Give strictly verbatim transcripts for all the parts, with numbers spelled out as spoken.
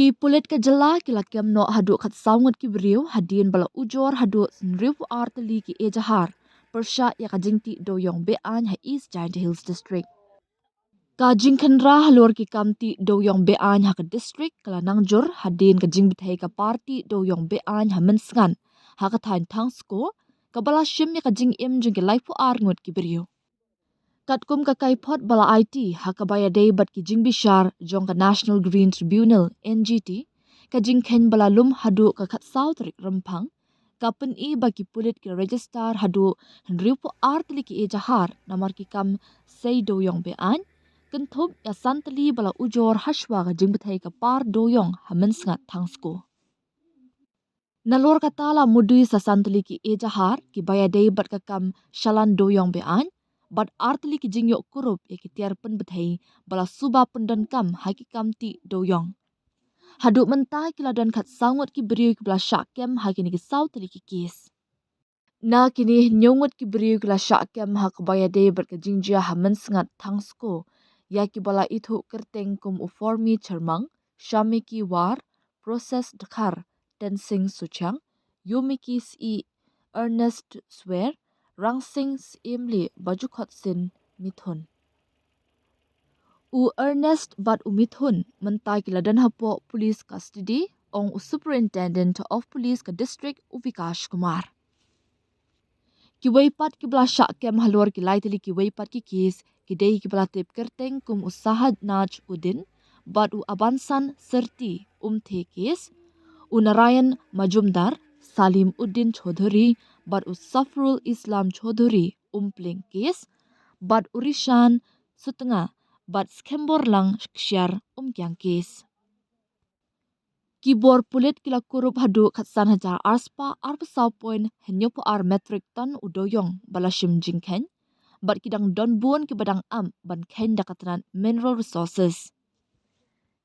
Ki pulit ka jylla ki la kem noh haduh khatsaw ngut ki briew hadien ba la ujor haduh hynriewphew ar tylli ki ejahar pyrshah ïa ka jingtih dewïong be-aiñ ha East Jaintia Hills District. Ka jingkhynra halor ki kam tih dewïong be-aiñ ha ka district ka la nang jur hadien ka jingbthei ka par tih dewïong be-aiñ ha mynsngat ha ka thaiñ Thangsko, kaba la shim ïa ka jingim jong ki laiphew ar ngut ki briew. Katkum ka kaiphod ba la aiti ha kaba ïadei bad ki jingbishar jong ka National Green Tribunal, N G T, ka jingkheiñ ba la lum haduh ka khatsaw tarik Rymphang, ka pyni ba ki pulit ki register haduh hynriewphew ar tylli ki ejahar namar ki kam sei dewïong be-aiñ, kynthup ïa san tylli ba la ujor hashwa ka jingbthei ka par dewïong ha mynsngat Thangsko. Nalor kata la mudui sa san tylli ki ejahar kiba ïadei bad ka kam shalan dewïong be-aiñ, bad ar tylli ki jingïoh kurup ïa ki tiar pynbthei ba la suba pyndonkam ha ki kam tih dewïong. Haduh mynta ki la don khatsaw ngut ki briew kiba la shah kem ha kine ki saw tylli ki kes. Na kine hynñiew ngut ki briew ki la shah kem ha kaba ïadei bad ka jingjia ha mynsngat Thangsko ïa kiba la ithuh kyrteng kum u Formi Chyrmang, Shamiki War, Process Dkhar, Tensing Suchiang, Yumiki Sih, Ernest Swer, Rangsing Siemli, Bajukhotsin Mithun. U Ernest bad u Mithun mynta ki la don hapoh police custody, ong u Superintendent of Police ka district u Vikash Kumar. Kiwei pat kiba la shah kem halor ki lai tylli kiwei pat ki kes ki dei kiba la tip kyrteng kum u Sahaj Naj Uddin bad u Abansan Sirti, Umthe kes, u Narayan Majumdar, Salim Uddin Chaudhuri bad u Safrul Islam Chaudhuri, Umpleng kes, bad u Rishan Sutnga bad Skhemborlang Kshiar, Umkiang kes. Ki bor pulit ki la kurup haduh khatsan hajar arspah arphew saw point hynñiewphew ar metric ton u dewïong ba la shim jingkheiñ, bad ki dang don bun kiba dang ap ban kheiñ da ka tnat Mineral Resources.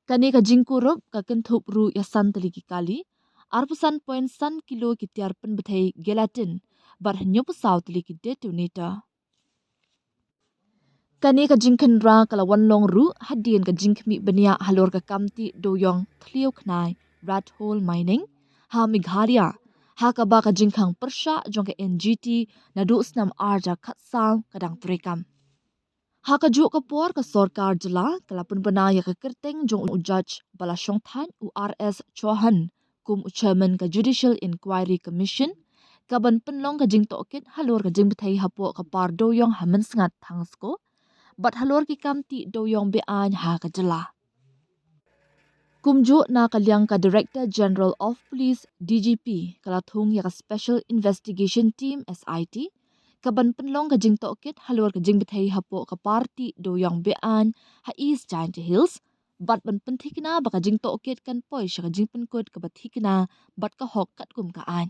Kane ka jingkurup ka kynthup ruh ïa san tylli ki kali, arphew san point san kilo ki tiar pynbthei gelatin, bad hynñiewphew saw tylli ki detonator. Kane ka jingkhynra ka la wan long ruh hadien ka jingkhmih bniah halor ka kam tih dewïong thliew khnai, rat hole mining, ha Meghalaya, ha kaba ka jingkhang pyrshah jong ka N G T naduh snem arhajar khatsaw ka dang treikam. Ha kajuh ka por ka sorkar jylla ka la pynbna ïa ka kyrteng jong u judge ba la shongthait u R S Chauhan kum u chairman ka Judicial Inquiry Commission, kaban pynlong ka jingtohkit halor ka jingbthei hapoh ka par dewïong ha mynsngat Thangsko, bad halor ki kam tih dewïong be-aiñ ha ka jylla. Kumjuh na ka liang ka Director General of Police, D G P, ka la thung ïa ka Special Investigation Team, S I T, kaban pynlong ka jingtohkit halor ka jingbthei hapoh ka par tih dewïong be-aiñ ha East Jaintia Hills, bad ban pynthikna ba ka jingtohkit kan poi sha ka jingpynkut kaba thikna bad ka hok katkum ka aiñ.